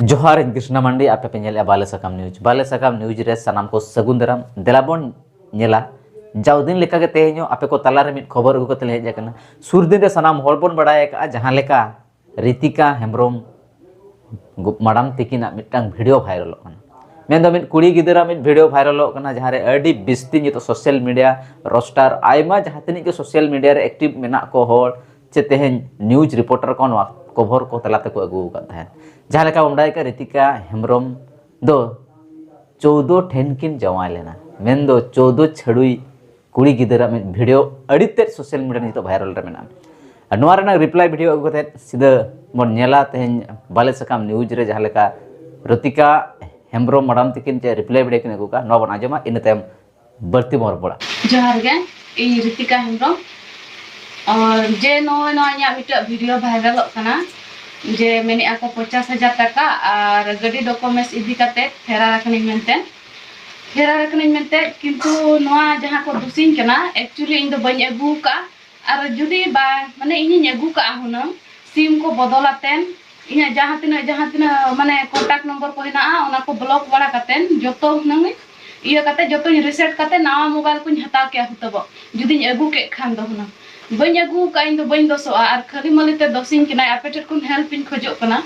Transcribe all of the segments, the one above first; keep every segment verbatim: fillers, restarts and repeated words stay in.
ᱡᱚᱦᱟᱨ, ᱤᱧ ᱠᱨᱤᱥᱱᱟ ᱢᱟᱱᱰᱤ, ᱟᱯᱮ ᱯᱮ ᱧᱮᱞᱮᱫᱼᱟ ᱵᱟᱞᱮ ᱥᱟᱠᱟᱢ ᱱᱤᱭᱩᱡᱽ᱾ ᱵᱟᱞᱮ ᱥᱟᱠᱟᱢ ᱱᱤᱭᱩᱡᱽ ᱨᱮ ᱥᱟᱱᱟᱢ ᱠᱚ ᱥᱟᱹᱜᱩᱱ ᱫᱟᱨᱟᱢ᱾ ᱫᱮᱞᱟ ᱵᱚᱱ ᱧᱮᱞᱟ, ᱡᱟᱣ ᱫᱤᱱ ᱞᱮᱠᱟᱜᱮ ᱛᱮᱦᱮᱧ ᱦᱚᱸ ᱟᱯᱮ ᱠᱚ ᱛᱟᱞᱟᱨᱮ ᱢᱤᱫ ᱠᱷᱚᱵᱚᱨ ᱟᱹᱜᱩ ᱠᱟᱛᱮ ᱞᱮ ᱦᱮᱡ ᱟᱠᱟᱱᱟ᱾ ᱥᱩᱨ ᱫᱤᱱ ᱨᱮ ᱥᱟᱱᱟᱢ ᱦᱚᱲ ᱵᱚᱱ ᱵᱟᱲᱟᱭ ᱟᱠᱟᱫᱼᱟ, ᱡᱟᱦᱟᱸ ᱞᱮᱠᱟ ᱨᱤᱛᱤᱠᱟ ᱦᱮᱢᱵᱨᱚᱢ ᱜᱚ-, ᱢᱟᱰᱟᱢ ᱛᱤᱠᱤᱱᱟᱜ ᱢᱤᱫᱴᱟᱝ ᱵᱷᱤᱰᱤᱭᱳ ᱵᱷᱟᱭᱨᱟᱞᱚᱜ ᱠᱟᱱᱟ᱾ ᱢᱮᱱᱫᱚ ᱢᱤᱫ ᱠᱩᱲᱤ ᱜᱤᱫᱽᱨᱟᱹ ᱢᱤᱫ ᱵᱷᱤᱰᱤᱭᱳ ᱵᱷᱟᱭᱨᱟᱞᱚᱜ ᱠᱟᱱᱟ, ᱡᱟᱦᱟᱸ ᱨᱮ ᱟᱹᱰᱤ ᱵᱤᱥᱛᱤ ᱱᱤᱛᱚᱜ ᱥᱳᱥᱟᱞ ᱢᱤᱰᱤᱭᱟ ᱨᱳᱥᱴᱟᱨ, ᱟᱭᱢᱟ ᱡᱟᱦᱟᱸ ᱛᱤᱱᱟᱹᱜ ᱜᱮ ᱥᱳᱥᱟᱞ ᱢᱤᱰᱤᱭᱟ ᱨᱮ ᱮᱠᱴᱤᱵᱷ ᱢᱮᱱᱟᱜ ᱠᱚ ᱦᱚᱲ, ᱪᱮ ᱛᱮᱦᱮᱧ ᱱᱤᱭᱩᱡᱽ ᱨᱤᱯᱳᱨᱴᱟᱨ ᱠᱚ ᱱᱚᱣᱟ ᱠᱚᱵᱷᱚᱨ ᱠᱚ ᱛᱟᱞᱟ ᱛᱮᱠᱚ ᱟᱹᱜᱩ ᱟᱠᱟᱫ ᱛᱟᱦᱮᱸᱫ᱾ ᱡᱟᱦᱟᱸ ᱞᱮᱠᱟ ᱵᱚᱱ ᱵᱟᱰᱟᱭ ᱠᱟᱜ, ᱨᱤᱛᱤᱠᱟ ᱦᱮᱢᱵᱨᱚᱢ ᱫᱚ ᱪᱳᱫᱽᱫᱳ ᱴᱷᱮᱱ ᱠᱤᱱ ᱡᱟᱶᱟᱭ ᱞᱮᱱᱟ, ᱢᱮᱱᱫᱚ ᱪᱳᱫᱽᱫᱳ ᱪᱷᱟᱹᱲᱩᱭ ᱠᱩᱲᱤ ᱜᱤᱫᱽᱨᱟᱹ ᱢᱤᱫ ᱵᱷᱤᱰᱤᱭᱳ ᱟᱹᱰᱤ ᱛᱮᱫ ᱥᱳᱥᱟᱞ ᱢᱤᱰᱤᱭᱟ ᱨᱮ ᱱᱤᱛᱚᱜ ᱵᱷᱟᱭᱨᱟᱞ ᱨᱮ ᱢᱮᱱᱟᱜᱼᱟ᱾ ᱟᱨ ᱱᱚᱣᱟ ᱨᱮᱱᱟᱜ ᱨᱤᱯᱞᱟᱭ ᱵᱷᱤᱰᱤᱭᱳ ᱟᱹᱜᱩ ᱠᱟᱛᱮᱫ ᱥᱤᱫᱷᱟᱹ ᱵᱚᱱ ᱧᱮᱞᱟ ᱛᱮᱦᱮᱧ ᱵᱟᱞᱮ ᱥᱟᱠᱟᱢ ᱱᱤᱭᱩᱡᱽ ᱨᱮ ᱡᱟᱦᱟᱸ ᱞᱮᱠᱟ ᱨᱤᱛᱤᱠᱟ ᱦᱮᱢᱵᱨᱚᱢ ᱢᱟᱰᱟᱢ ᱛᱤᱠᱤᱱ ᱪᱮ ᱨᱤᱯᱞᱟᱭ ᱵᱷᱤᱰᱤᱭᱳ ᱠᱤᱱ ᱟᱹᱜᱩ ᱠᱟᱜᱼᱟ, ᱱᱚᱣᱟ ᱵᱚᱱ ᱟᱸᱡᱚᱢᱟ, ᱤᱱᱟᱹ ᱛᱟᱭᱚᱢ ᱵᱟᱹᱲᱛᱤ ᱵᱚᱱ ᱨᱚᱯᱚᱲᱟ᱾ ᱡᱚᱦᱟᱨ ᱜᱮ, ᱤᱧ ᱨᱤᱛᱤᱠᱟ ᱦᱮᱢᱵᱨᱚᱢ᱾ ᱟᱨ ᱡᱮ ᱱᱚᱜᱼᱚᱭ ᱱᱚᱣᱟ ᱤᱧᱟᱹᱜ ᱢᱤᱫᱴᱟᱝ ᱵᱷᱤᱰᱤᱭᱳ ᱵᱷᱟᱭᱨᱟᱞᱚᱜ ᱠᱟᱱᱟ, ᱡᱮ ᱢᱮᱱᱮᱫᱼᱟ ᱠᱚ ᱯᱚᱧᱪᱟᱥ ᱦᱟᱡᱟᱨ ᱴᱟᱠᱟ ᱟᱨ ᱜᱟᱹᱰᱤ ᱰᱚᱠᱩᱢᱮᱱᱴᱥ ᱤᱫᱤ ᱠᱟᱛᱮ ᱯᱷᱮᱨᱟᱨ ᱟᱠᱟᱱᱟᱹᱧ ᱢᱮᱱᱛᱮ, ᱯᱷᱮᱨᱟᱨ ᱟᱠᱟᱱᱟᱹᱧ ᱢᱮᱱᱛᱮ, ᱠᱤᱱᱛᱩ ᱱᱚᱣᱟ ᱡᱟᱦᱟᱸ ᱠᱚ ᱫᱩᱥᱤᱧ ᱠᱟᱱᱟ, actually ᱤᱧ ᱫᱚ ᱵᱟᱹᱧ ᱟᱹᱜᱩ ᱟᱠᱟᱫᱼᱟ᱾ ᱟᱨ ᱡᱩᱫᱤ ᱵᱟ-, ᱢᱟᱱᱮ ᱤᱧᱤᱧ ᱟᱹᱜᱩ ᱠᱟᱜᱼᱟ ᱦᱩᱱᱟᱹᱝ, ᱥᱤᱢ ᱠᱚ ᱵᱚᱫᱚᱞ ᱟᱛᱮᱱ, ᱤᱧᱟᱹᱜ ᱡᱟᱦᱟᱸ ᱛᱤᱱᱟᱹᱜ, ᱡᱟᱦᱟᱸ ᱛᱤᱱᱟᱹᱜ ᱢᱟᱱᱮ ᱠᱚᱱᱴᱟᱠᱴ ᱱᱚᱢᱵᱚᱨ ᱠᱚ ᱦᱮᱱᱟᱜᱼᱟ, ᱚᱱᱟ ᱠᱚ ᱵᱞᱚᱠ ᱵᱟᱲᱟ ᱠᱟᱛᱮᱱ, ᱡᱚᱛᱚ ᱦᱩᱱᱟᱹᱝ ᱤᱭᱟᱹ ᱠᱟᱛᱮ, ᱡᱚᱛᱚᱧ ᱨᱤᱥᱮᱴ ᱠᱟᱛᱮ ᱱᱟᱣᱟ ᱢᱳᱵᱟᱭᱤᱞ ᱠᱚᱧ ᱦᱟᱛᱟᱣ ᱠᱮᱭᱟ ᱦᱩᱛᱟᱹᱵᱚᱜ, ᱡᱩᱫᱤᱧ ᱟᱹᱜᱩ ᱠᱮᱫ ᱠᱷᱟᱱ ᱫᱚ ᱦᱩᱱᱟᱹᱝ᱾ ᱵᱟᱹᱧ ᱟᱹᱜᱩ ᱠᱟᱜᱼᱟ, ᱤᱧ ᱫᱚ ᱵᱟᱹᱧ ᱫᱳᱥᱚᱜᱼᱟ᱾ ᱟᱨ ᱠᱷᱟᱹᱞᱤ ᱢᱟᱹᱞᱤ ᱛᱮ ᱫᱳᱥᱤᱧ ᱠᱟᱱᱟᱭ, ᱟᱯᱮ ᱴᱷᱮᱱ ᱠᱷᱚᱱ ᱦᱮᱞᱯ ᱤᱧ ᱠᱷᱚᱡᱚᱜ ᱠᱟᱱᱟ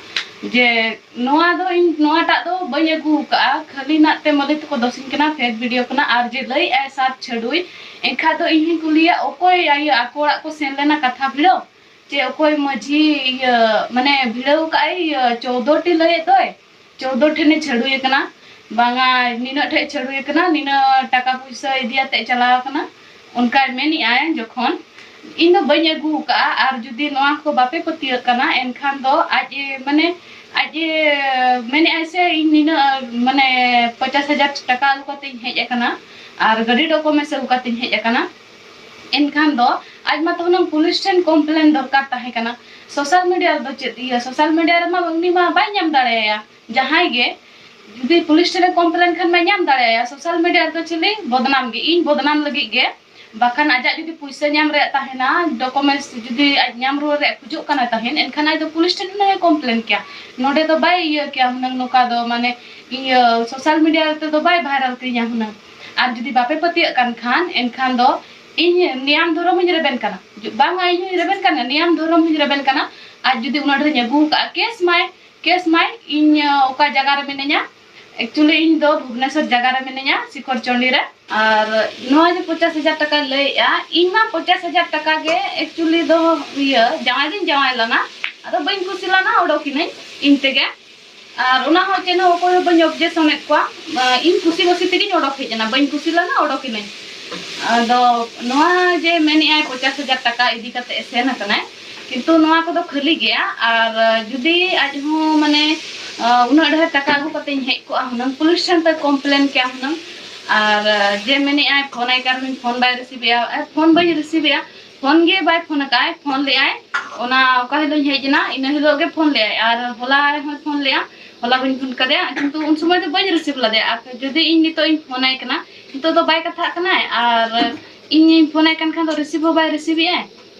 ᱡᱮ ᱱᱚᱣᱟ ᱫᱚ ᱤᱧ, ᱱᱚᱣᱟᱴᱟᱜ ᱫᱚ ᱵᱟᱹᱧ ᱟᱹᱜᱩ ᱟᱠᱟᱫᱼᱟ, ᱠᱷᱟᱹᱞᱤ ᱱᱟᱜ ᱛᱮ ᱢᱟᱹᱞᱤ ᱛᱮᱠᱚ ᱫᱳᱥᱤᱧ ᱠᱟᱱᱟ, ᱯᱷᱮᱠ ᱵᱷᱤᱰᱤᱭᱳ ᱠᱟᱱᱟ᱾ ᱟᱨ ᱡᱮ ᱞᱟᱹᱭᱮᱫᱼᱟᱭ ᱥᱟᱛ ᱪᱷᱟᱹᱰᱩᱭ, ᱮᱱᱠᱷᱟᱡ ᱫᱚ ᱤᱧ ᱦᱚᱧ ᱠᱩᱞᱤᱭᱟ, ᱚᱠᱚᱭ ᱟᱭᱳ ᱟᱠᱚ ᱚᱲᱟᱜ ᱠᱚ ᱥᱮᱱ ᱞᱮᱱᱟ ᱠᱟᱛᱷᱟ ᱵᱷᱤᱲᱟᱹᱣ? ᱪᱮ ᱚᱠᱚᱭ ᱢᱟᱹᱡᱷᱤ ᱤᱭᱟᱹ ᱢᱟᱱᱮ ᱵᱷᱤᱲᱟᱹᱣ ᱠᱟᱜᱼᱟᱭ, ᱤᱭᱟᱹ ᱪᱳᱫᱽᱫᱳ ᱴᱤ ᱞᱟᱹᱭᱮᱫ ᱫᱚᱭ, ᱪᱳᱫᱽᱫᱳ ᱴᱷᱮᱱᱮ ᱪᱷᱟᱹᱰᱩᱭ ᱠᱟᱱᱟ, ᱵᱟᱝᱟ ᱱᱤᱱᱟᱹᱜ ᱴᱷᱮᱡ ᱪᱷᱟᱹᱰᱩᱭ ᱠᱟᱱᱟ, ᱱᱤᱱᱟᱹᱜ ᱴᱟᱠᱟ ᱯᱩᱭᱥᱟᱹ ᱤᱫᱤᱭᱟᱛᱮ ᱪᱟᱞᱟᱣ ᱠᱟᱱᱟ, ᱚᱱᱠᱟᱭ ᱢᱮᱱᱮᱫᱼᱟᱭ᱾ ᱡᱚᱠᱷᱚᱱ ᱤᱧ ᱫᱚ ᱵᱟᱹᱧ ᱟᱹᱜᱩ ᱟᱠᱟᱫᱼᱟ, ᱟᱨ ᱡᱩᱫᱤ ᱱᱚᱣᱟ ᱠᱚ ᱵᱟᱯᱮ ᱯᱟᱹᱛᱭᱟᱹᱜ ᱠᱟᱱᱟ, ᱮᱱᱠᱷᱟᱱ ᱫᱚ ᱟᱡ ᱮ ᱢᱟᱱᱮ ᱟᱡ ᱮ ᱢᱮᱱᱮᱫᱼᱟᱭ ᱥᱮ ᱤᱧ ᱱᱤᱱᱟᱹᱜ ᱢᱟᱱᱮ ᱯᱚᱧᱪᱟᱥ ᱦᱟᱡᱟᱨ ᱴᱟᱠᱟ ᱟᱹᱜᱩ ᱠᱟᱛᱮᱧ ᱦᱮᱡ ᱟᱠᱟᱱᱟ ᱟᱨ ᱜᱟᱹᱰᱤ ᱰᱚᱠᱩᱢᱮᱱᱴᱥ ᱟᱹᱜᱩ ᱠᱟᱛᱮᱧ ᱦᱮᱡ ᱟᱠᱟᱱᱟ, ᱮᱱᱠᱷᱟᱱ ᱫᱚ ᱟᱡ ᱢᱟ ᱛᱚ ᱦᱩᱱᱟᱹᱝ ᱯᱩᱞᱤᱥ ᱴᱷᱮᱱ ᱠᱚᱢᱯᱞᱮᱱ ᱫᱚᱨᱠᱟᱨ ᱛᱟᱦᱮᱸ ᱠᱟᱱᱟ᱾ ᱥᱳᱥᱟᱞ ᱢᱤᱰᱤᱭᱟ ᱨᱮᱫᱚ ᱪᱮᱫ ᱤᱭᱟᱹ, ᱥᱳᱥᱟᱞ ᱢᱤᱰᱤᱭᱟ ᱨᱮᱢᱟ ᱩᱱᱤ ᱢᱟ ᱵᱟᱭ ᱧᱟᱢ ᱫᱟᱲᱮᱭᱟᱭᱟ᱾ ᱡᱟᱦᱟᱸᱭ ᱜᱮ ᱡᱩᱫᱤ ᱯᱩᱞᱤᱥ ᱴᱷᱮᱱᱮ ᱠᱚᱢᱯᱞᱮᱱ ᱠᱷᱟᱱ ᱢᱟ ᱧᱟᱢ ᱫᱟᱲᱮᱭᱟᱭᱟ, ᱥᱳᱥᱟᱞ ᱢᱤᱰᱤᱭᱟ ᱨᱮᱫᱚ ᱪᱤᱞᱤ ᱵᱚᱫᱱᱟᱢ ᱜᱮ, ᱤᱧ ᱵᱚᱫᱱᱟᱢ ᱞᱟᱹᱜᱤᱫ ᱜᱮ ᱵᱟᱠᱷᱟᱱ ᱟᱡᱟᱜ ᱡᱩᱫᱤ ᱯᱩᱭᱥᱟᱹ ᱧᱟᱢ ᱨᱮᱭᱟᱜ ᱛᱟᱦᱮᱱᱟ, ᱰᱚᱠᱩᱢᱮᱱᱴᱥ ᱡᱩᱫᱤ ᱟᱡ ᱧᱟᱢ ᱨᱩᱣᱟᱹᱲ ᱨᱮᱭᱟᱜ ᱠᱷᱚᱡᱚᱜ ᱠᱟᱱᱟ ᱛᱟᱦᱮᱱ, ᱮᱱᱠᱷᱟᱱ ᱟᱡ ᱫᱚ ᱯᱩᱞᱤᱥ ᱴᱷᱮᱱ ᱦᱩᱱᱟᱹᱝ ᱮ ᱠᱚᱢᱯᱞᱮᱱ ᱠᱮᱭᱟ᱾ ᱱᱚᱰᱮ ᱫᱚ ᱵᱟᱭ ᱤᱭᱟᱹ ᱠᱮᱭᱟ ᱦᱩᱱᱟᱹᱝ, ᱱᱚᱝᱠᱟ ᱫᱚ ᱢᱟᱱᱮ ᱤᱭᱟᱹ ᱥᱳᱥᱟᱞ ᱢᱤᱰᱤᱭᱟ ᱛᱮᱫᱚ ᱵᱟᱭ ᱵᱷᱟᱭᱨᱟᱞ ᱛᱤᱧᱟ ᱦᱩᱱᱟᱹᱝ᱾ ᱟᱨ ᱡᱩᱫᱤ ᱵᱟᱯᱮ ᱯᱟᱹᱛᱭᱟᱹᱜ ᱠᱟᱱ ᱠᱷᱟᱱ, ᱮᱱᱠᱷᱟᱱ ᱫᱚ ᱤᱧ ᱱᱤᱭᱟᱢ ᱫᱷᱚᱨᱚᱢ ᱦᱚᱧ ᱨᱮᱵᱮᱱ ᱠᱟᱱᱟ᱾ ᱵᱟᱝᱟ, ᱤᱧ ᱦᱚᱧ ᱨᱮᱵᱮᱱ ᱠᱟᱱᱟ, ᱱᱤᱭᱟᱢ ᱫᱷᱚᱨᱚᱢ ᱦᱚᱧ ᱨᱮᱵᱮᱱ ᱠᱟᱱᱟ᱾ ᱟᱡ ᱡᱩᱫᱤ ᱩᱱᱟᱹᱜ ᱰᱷᱮᱨᱤᱧ ᱟᱹᱜᱩ ᱟᱠᱟᱫᱼᱟ, ᱠᱮᱥ ᱢᱟᱭ, ᱠᱮᱥ ᱢᱟᱭ, ᱤᱧ ᱚᱠᱟ ᱡᱟᱭᱜᱟ ᱨᱮ ᱢᱤᱱᱟᱹᱧᱟ, ᱮᱠᱪᱩᱭᱮᱞᱤ ᱤᱧ ᱫᱚ ᱵᱷᱩᱵᱽᱱᱮᱥᱚᱨ ᱡᱟᱭᱜᱟ ᱨᱮ ᱢᱤᱱᱟᱹᱧᱟ, ᱥᱤᱠᱚᱨ ᱪᱚᱱᱰᱤ ᱨᱮ᱾ ᱟᱨ ᱱᱚᱣᱟ ᱡᱮ ᱯᱚᱧᱪᱟᱥ ᱦᱟᱡᱟᱨ ᱴᱟᱠᱟᱭ ᱞᱟᱹᱭᱮᱜᱼᱟ, ᱤᱧ ᱢᱟ ᱯᱚᱧᱪᱟᱥ ᱦᱟᱡᱟᱨ ᱴᱟᱠᱟ ᱜᱮ ᱮᱠᱪᱩᱭᱮᱞᱤ ᱫᱚ ᱤᱭᱟᱹ ᱡᱟᱶᱟᱭ ᱫᱚᱧ ᱡᱟᱶᱟᱭ ᱞᱮᱱᱟ, ᱟᱫᱚ ᱵᱟᱹᱧ ᱠᱩᱥᱤ ᱞᱮᱱᱟ, ᱚᱰᱚᱠᱤᱱᱟᱹᱧ ᱤᱧ ᱛᱮᱜᱮ᱾ ᱟᱨ ᱚᱱᱟ ᱦᱚᱸ ᱪᱮᱫ ᱦᱚᱸ ᱚᱠᱚᱭ ᱦᱚᱸ ᱵᱟᱹᱧ ᱚᱵᱡᱮᱠᱥᱚᱱᱮᱫ ᱠᱚᱣᱟ᱾ ᱤᱧ ᱠᱩᱥᱤ ᱵᱟᱹᱥᱤ ᱛᱮᱜᱮᱧ ᱚᱰᱚᱠ ᱦᱮᱡ ᱮᱱᱟ, ᱵᱟᱹᱧ ᱠᱩᱥᱤ ᱞᱮᱱᱟ, ᱚᱰᱚᱠᱤᱱᱟᱹᱧ᱾ ᱟᱫᱚ ᱱᱚᱣᱟ ᱡᱮ ᱢᱮᱱᱮᱜᱼᱟᱭ ᱯᱚᱧᱪᱟᱥ ᱦᱟᱡᱟᱨ ᱴᱟᱠᱟ ᱤᱫᱤ ᱠᱟᱛᱮ ᱥᱮᱱ ᱟᱠᱟᱱᱟᱭ, ᱠᱤᱱᱛᱩ ᱱᱚᱣᱟ ᱠᱚᱫᱚ ᱠᱷᱟᱹᱞᱤ ᱜᱮᱭᱟ᱾ ᱟᱨ ᱡᱩᱫᱤ ᱟᱡ ᱦᱚᱸ ᱢᱟᱱᱮ ᱩᱱᱟᱹᱜ ᱰᱷᱮᱨ ᱴᱟᱠᱟ ᱟᱹᱜᱩ ᱠᱟᱛᱮᱧ ᱦᱮᱡ ᱠᱚᱜᱼᱟ ᱦᱩᱱᱟᱹᱝ, ᱯᱩᱞᱤᱥ ᱴᱷᱮᱱ ᱛᱮ ᱠᱚᱢᱯᱞᱮᱱ ᱠᱮᱭᱟ ᱦᱩᱱᱟᱹᱝ᱾ ᱟᱨ ᱡᱮ ᱢᱮᱱᱮᱜᱼᱟᱭ ᱯᱷᱳᱱ ᱟᱭ ᱠᱟᱱ ᱨᱮᱦᱚᱸ ᱯᱷᱳᱱ ᱵᱟᱭ ᱨᱤᱥᱤᱵᱷ ᱮᱜᱼᱟ, ᱟᱨ ᱯᱷᱳᱱ ᱵᱟᱹᱧ ᱨᱤᱥᱤᱵᱷ ᱮᱜᱼᱟ, ᱯᱷᱳᱱ ᱜᱮ ᱵᱟᱭ ᱯᱷᱳᱱ ᱟᱠᱟᱫᱼᱟᱭ᱾ ᱯᱷᱳᱱ ᱞᱮᱜᱼᱟᱭ ᱚᱱᱟ ᱚᱠᱟ ᱦᱤᱞᱳᱜ ᱤᱧ ᱦᱮᱡ ᱮᱱᱟ, ᱤᱱᱟᱹ ᱦᱤᱞᱳᱜ ᱜᱮ ᱯᱷᱳᱱ ᱞᱮᱜᱼᱟᱭ, ᱟᱨ ᱦᱚᱞᱟ ᱦᱚᱸᱭ ᱯᱷᱳᱱ ᱞᱮᱜᱼᱟ, ᱦᱚᱞᱟ ᱵᱟᱹᱧ ᱯᱷᱳᱱ ᱠᱟᱫᱮᱭᱟ, ᱠᱤᱱᱛᱩ ᱩᱱ ᱥᱚᱢᱚᱭ ᱫᱚ ᱵᱟᱹᱧ ᱨᱤᱥᱤᱵᱷ ᱞᱮᱫᱮᱭᱟ᱾ ᱟᱨ ᱡᱩᱫᱤ ᱤᱧ ᱱᱤᱛᱚᱜ ᱤᱧ ᱯᱷᱳᱱ ᱟᱭ ᱠᱟᱱᱟ, ᱱᱤᱛᱚᱜ ᱫᱚ ᱵᱟᱭ ᱠᱟᱛᱷᱟᱜ ᱠᱟᱱᱟᱭ, ᱟᱨ ᱤᱧᱤᱧ ᱯᱷᱳᱱ ᱟᱭ ᱠᱟᱱ ᱠᱷᱟᱱ ᱫᱚ ᱨᱤᱥᱤᱵᱷ ᱦᱚᱸ ᱵᱟᱭ ᱨᱤᱥᱤᱵᱷ ᱮᱜᱼᱟᱭ,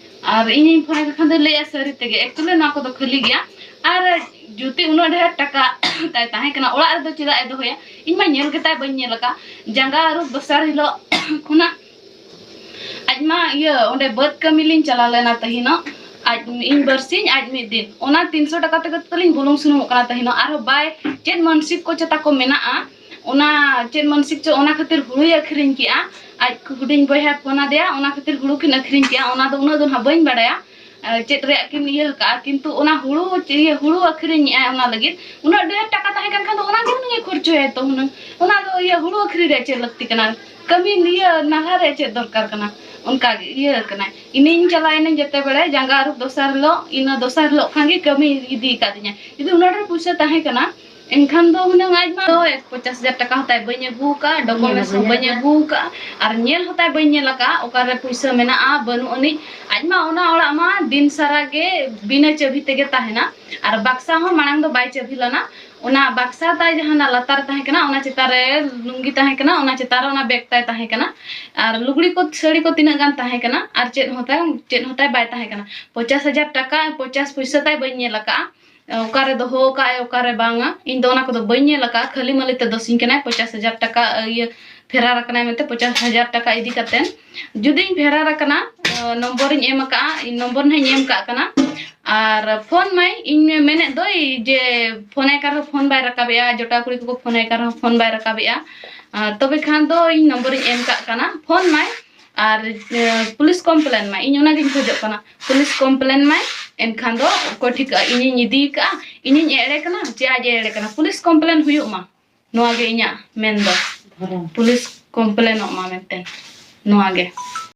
ᱟᱨ ᱤᱧᱤᱧ ᱯᱷᱳᱱ ᱟᱭ ᱠᱟᱱ ᱠᱷᱟᱱ ᱫᱚ ᱞᱟᱹᱭᱮᱜᱼᱟ ᱥᱟᱹᱨᱤ ᱛᱮᱜᱮ, ᱮᱠᱪᱩᱭᱮᱞᱤ ᱱᱚᱣᱟ ᱠᱚᱫᱚ ᱠᱷᱟᱹᱞᱤ ᱜᱮᱭᱟ᱾ ᱟᱨ ᱡᱩᱫᱤ ᱩᱱᱟᱹᱜ ᱰᱷᱮᱨ ᱴᱟᱠᱟ ᱛᱟᱭ ᱛᱟᱦᱮᱸ ᱠᱟᱱᱟ, ᱚᱲᱟᱜ ᱨᱮᱫᱚ ᱪᱮᱫᱟᱜ ᱮ ᱫᱚᱦᱚᱭᱟ? ᱤᱧ ᱢᱟ ᱧᱮᱞ ᱜᱮᱛᱟᱭ ᱵᱟᱹᱧ ᱧᱮᱞ ᱟᱠᱟᱫ᱾ ᱡᱟᱸᱜᱟ ᱟᱹᱨᱩᱵ ᱫᱚᱥᱟᱨ ᱦᱤᱞᱳᱜ ᱠᱷᱚᱱᱟᱜ ᱟᱡ ᱢᱟ ᱤᱭᱟᱹ ᱚᱸᱰᱮ ᱵᱟᱹᱫᱽ ᱠᱟᱹᱢᱤ ᱞᱤᱧ ᱪᱟᱞᱟᱣ ᱞᱮᱱᱟ ᱛᱟᱹᱦᱤᱱᱚᱜ, ᱟᱡ ᱤᱧ ᱵᱟᱨᱥᱤᱧ ᱟᱡ ᱢᱤᱫ ᱫᱤᱱ, ᱚᱱᱟ ᱛᱤᱱᱥᱚ ᱴᱟᱠᱟ ᱛᱮᱜᱮ ᱛᱟᱹᱞᱤᱧ ᱵᱩᱞᱩᱝ ᱥᱩᱱᱩᱢᱚᱜ ᱠᱟᱱᱟ ᱛᱟᱹᱦᱤᱱᱚᱜ᱾ ᱟᱨᱦᱚᱸ ᱵᱟᱭ ᱪᱮᱫ ᱢᱟᱱᱥᱤᱠ ᱠᱚ ᱪᱮᱛᱟ ᱠᱚ ᱢᱮᱱᱟᱜᱼᱟ, ᱚᱱᱟ ᱪᱮᱫ ᱢᱟᱱᱥᱤᱠ ᱪᱚ, ᱚᱱᱟ ᱠᱷᱟᱹᱛᱤᱨ ᱦᱩᱲᱩᱭ ᱟᱹᱠᱷᱨᱤᱧ ᱠᱮᱜᱼᱟ᱾ ᱟᱡ ᱦᱩᱰᱤᱧ ᱵᱚᱭᱦᱟ ᱯᱷᱳᱱ ᱟᱫᱮᱭᱟ, ᱚᱱᱟ ᱠᱷᱟᱹᱛᱤᱨ ᱦᱩᱲᱩ ᱠᱤᱱ ᱟᱹᱠᱷᱨᱤᱧ ᱠᱮᱜᱼᱟ᱾ ᱚᱱᱟ ᱫᱚ ᱩᱱᱟᱹᱜ ᱫᱚ ᱱᱟᱦᱟᱜ ᱵᱟᱹᱧ ᱵᱟᱰᱟᱭᱟ, ᱟᱨ ᱪᱮᱫ ᱨᱮᱭᱟᱜ ᱠᱤᱱ ᱤᱭᱟᱹ ᱟᱠᱟᱜᱼᱟ, ᱠᱤᱱᱛᱩ ᱚᱱᱟ ᱦᱩᱲᱩ ᱤᱭᱟᱹ ᱦᱩᱲᱩ ᱟᱹᱠᱷᱨᱤᱧᱮᱜᱼᱟᱭ, ᱚᱱᱟ ᱞᱟᱹᱜᱤᱫ ᱩᱱᱟᱹᱜ ᱰᱷᱮᱨ ᱴᱟᱠᱟ ᱛᱟᱦᱮᱸ ᱠᱟᱱ ᱠᱷᱟᱱ ᱫᱚ ᱚᱱᱟ ᱜᱮ ᱦᱩᱱᱟᱹᱝ ᱮ ᱠᱷᱚᱨᱪᱚᱭᱟ ᱛᱚ ᱦᱩᱱᱟᱹᱝ᱾ ᱚᱱᱟ ᱫᱚ ᱤᱭᱟᱹ ᱦᱩᱲᱩ ᱟᱹᱠᱷᱨᱤᱧ ᱨᱮᱭᱟᱜ ᱪᱮᱫ ᱞᱟᱹᱠᱛᱤ ᱠᱟᱱᱟ? ᱠᱟᱹᱢᱤ ᱱᱤᱭᱟᱹ ᱱᱟᱞᱦᱟ ᱨᱮ ᱪᱮᱫ ᱫᱚᱨᱠᱟᱨ ᱠᱟᱱᱟ? ᱚᱱᱠᱟ ᱜᱮ ᱤᱭᱟᱹ ᱠᱟᱱᱟᱭ᱾ ᱤᱧᱤᱧ ᱪᱟᱞᱟᱣ ᱮᱱᱟᱹᱧ ᱡᱮᱛᱮ ᱵᱮᱲᱮ ᱡᱟᱸᱜᱟ ᱟᱹᱨᱩᱵ ᱫᱚᱥᱟᱨ ᱦᱤᱞᱳᱜ, ᱤᱱᱟᱹ ᱫᱚᱥᱟᱨ ᱦᱤᱞᱳᱜ ᱠᱷᱟᱱ ᱜᱮ ᱠᱟᱹᱢᱤ ᱤᱫᱤ ᱟᱠᱟᱫᱤᱧᱟ᱾ ᱡᱩᱫᱤ ᱩᱱᱟᱹᱜ ᱰᱷᱮᱨ ᱯᱩᱭᱥᱟᱹ ᱛᱟᱦᱮᱸ ᱠᱟᱱᱟ, ᱮᱱᱠᱷᱟᱱ ᱫᱚ ᱦᱩᱱᱟᱹᱝ ᱟᱡ ᱢᱟ ᱫᱚ ᱯᱚᱧᱪᱟᱥ ᱦᱟᱡᱟᱨ ᱴᱟᱠᱟ ᱦᱚᱸ ᱛᱟᱭ ᱵᱟᱹᱧ ᱟᱹᱜᱩ ᱟᱠᱟᱫ, ᱰᱚᱠᱩᱢᱮᱱᱴᱥ ᱦᱚᱸ ᱵᱟᱹᱧ ᱟᱹᱜᱩ ᱟᱠᱟᱫ, ᱟᱨ ᱧᱮᱞ ᱦᱚᱸ ᱛᱟᱭ ᱵᱟᱹᱧ ᱧᱮᱞ ᱟᱠᱟᱫ ᱚᱠᱟᱨᱮ ᱯᱩᱭᱥᱟᱹ ᱢᱮᱱᱟᱜᱼᱟ ᱵᱟᱹᱱᱩᱜ ᱟᱹᱱᱤᱡ᱾ ᱟᱡ ᱢᱟ ᱚᱱᱟ ᱚᱲᱟᱜ ᱢᱟ ᱫᱤᱱ ᱥᱟᱨᱟ ᱜᱮ ᱵᱤᱱᱟᱹ ᱪᱟᱹᱵᱤ ᱛᱮᱜᱮ ᱛᱟᱦᱮᱱᱟ, ᱟᱨ ᱵᱟᱠᱥᱟ ᱦᱚᱸ ᱢᱟᱲᱟᱝ ᱫᱚ ᱵᱟᱭ ᱪᱟᱹᱵᱤ ᱞᱮᱱᱟ᱾ ᱚᱱᱟ ᱵᱟᱠᱥᱟ ᱛᱟᱭ ᱡᱟᱦᱟᱸ ᱞᱟᱛᱟᱨ ᱨᱮ ᱛᱟᱦᱮᱸ ᱠᱟᱱᱟ, ᱚᱱᱟ ᱪᱮᱛᱟᱱ ᱨᱮ ᱞᱩᱝᱜᱤ ᱛᱟᱦᱮᱸ ᱠᱟᱱᱟ, ᱚᱱᱟ ᱪᱮᱛᱟᱱ ᱨᱮ ᱚᱱᱟ ᱵᱮᱜᱽ ᱛᱟᱭ ᱛᱟᱦᱮᱸ ᱠᱟᱱᱟ, ᱟᱨ ᱞᱩᱜᱽᱲᱤ ᱠᱚ ᱥᱟᱹᱲᱤ ᱠᱚ ᱛᱤᱱᱟᱹᱜ ᱜᱟᱱ ᱛᱟᱦᱮᱸ ᱠᱟᱱᱟ, ᱟᱨ ᱪᱮᱫ ᱦᱚᱸ ᱛᱟᱭ, ᱪᱮᱫ ᱦᱚᱸ ᱛᱟᱭ ᱵᱟᱭ ᱛᱟᱦᱮᱸ ᱠᱟᱱᱟ᱾ ᱯᱚᱧᱪᱟᱥ ᱦᱟᱡᱟᱨ ᱴᱟᱠᱟ, ᱯᱚᱧᱪᱟᱥ ᱯᱩᱭᱥᱟᱹ ᱛᱟᱭ ᱵᱟᱹᱧ ᱧᱮᱞ ᱟᱠᱟᱫᱼᱟ᱾ ᱚᱠᱟᱨᱮ ᱫᱚᱦᱚ ᱟᱠᱟᱫ ᱟᱭ, ᱚᱠᱟᱨᱮ ᱵᱟᱝᱟ, ᱤᱧ ᱫᱚ ᱚᱱᱟ ᱠᱚᱫᱚ ᱵᱟᱹᱧ ᱧᱮᱞ ᱟᱠᱟᱫᱼᱟ᱾ ᱠᱷᱟᱹᱞᱤ ᱢᱟᱹᱞᱤ ᱛᱮ ᱫᱚᱥᱤᱧ ᱠᱟᱱᱟᱭ, ᱯᱚᱧᱪᱟᱥ ᱦᱟᱡᱟᱨ ᱴᱟᱠᱟ, ᱤᱭᱟᱹ, ᱯᱷᱮᱨᱟᱨ ᱟᱠᱟᱱᱟᱭ ᱢᱮᱱᱛᱮ ᱯᱚᱧᱪᱟᱥ ᱦᱟᱡᱟᱨ ᱴᱟᱠᱟ ᱤᱫᱤ ᱠᱟᱛᱮᱱ᱾ ᱡᱩᱫᱤᱧ ᱯᱷᱮᱨᱟᱨ ᱟᱠᱟᱱᱟ, ᱱᱚᱢᱵᱚᱨᱤᱧ ᱮᱢ ᱟᱠᱟᱫᱼᱟ, ᱤᱧ ᱱᱚᱢᱵᱚᱨ ᱱᱟᱦᱟᱜ ᱤᱧ ᱮᱢ ᱠᱟᱜ ᱠᱟᱱᱟ᱾ ᱟᱨ ᱯᱷᱳᱱ ᱢᱟᱭ, ᱤᱧ ᱢᱮᱱᱮᱫ ᱫᱚᱭ ᱡᱮ ᱯᱷᱳᱱ ᱟᱭ ᱠᱟᱱ ᱨᱮᱦᱚᱸ ᱯᱷᱳᱱ ᱵᱟᱭ ᱨᱟᱠᱟᱵᱮᱜᱼᱟ, ᱡᱚᱴᱟᱣ ᱠᱩᱲᱤ ᱠᱚᱠᱚ ᱯᱷᱳᱱ ᱟᱭ ᱠᱟᱱ ᱨᱮᱦᱚᱸ ᱯᱷᱳᱱ ᱵᱟᱭ ᱨᱟᱠᱟᱵᱮᱜᱼᱟ᱾ ᱟᱨ ᱛᱚᱵᱮ ᱠᱷᱟᱱ ᱫᱚ ᱤᱧ ᱱᱚᱢᱵᱚᱨᱤᱧ ᱮᱢ ᱠᱟᱜ ᱠᱟᱱᱟ, ᱯᱷᱳᱱ ᱢᱟᱭ᱾ ᱟᱨ ᱯᱩᱞᱤᱥ ᱠᱚᱢᱯᱞᱮᱱ ᱢᱟᱭ, ᱤᱧ ᱚᱱᱟᱜᱤᱧ ᱠᱷᱚᱡᱚᱜ ᱠᱟᱱᱟ, ᱯᱩᱞᱤᱥ ᱠᱚᱢᱯᱞᱮᱱ ᱢᱟᱭ᱾ ᱮᱱᱠᱷᱟᱱ ᱫᱚ ᱚᱠᱚᱭ ᱴᱷᱤᱠᱟᱹᱜᱼᱟ, ᱤᱧᱤᱧ ᱤᱫᱤ ᱠᱟᱜᱼᱟ, ᱤᱧᱤᱧ ᱮᱲᱮ ᱠᱟᱱᱟ ᱪᱮ ᱟᱡ ᱮ ᱮᱲᱮ ᱠᱟᱱᱟ? ᱯᱩᱞᱤᱥ ᱠᱚᱢᱯᱞᱮᱱ ᱦᱩᱭᱩᱜ ᱢᱟ, ᱱᱚᱣᱟ ᱜᱮ ᱤᱧᱟᱹᱜ ᱢᱮᱱ ᱫᱚ᱾ ᱯᱩᱞᱤᱥ ᱠᱚᱢᱯᱞᱮᱱᱚᱜ ᱢᱟ ᱢᱮᱱᱛᱮ, ᱱᱚᱣᱟ ᱜᱮ᱾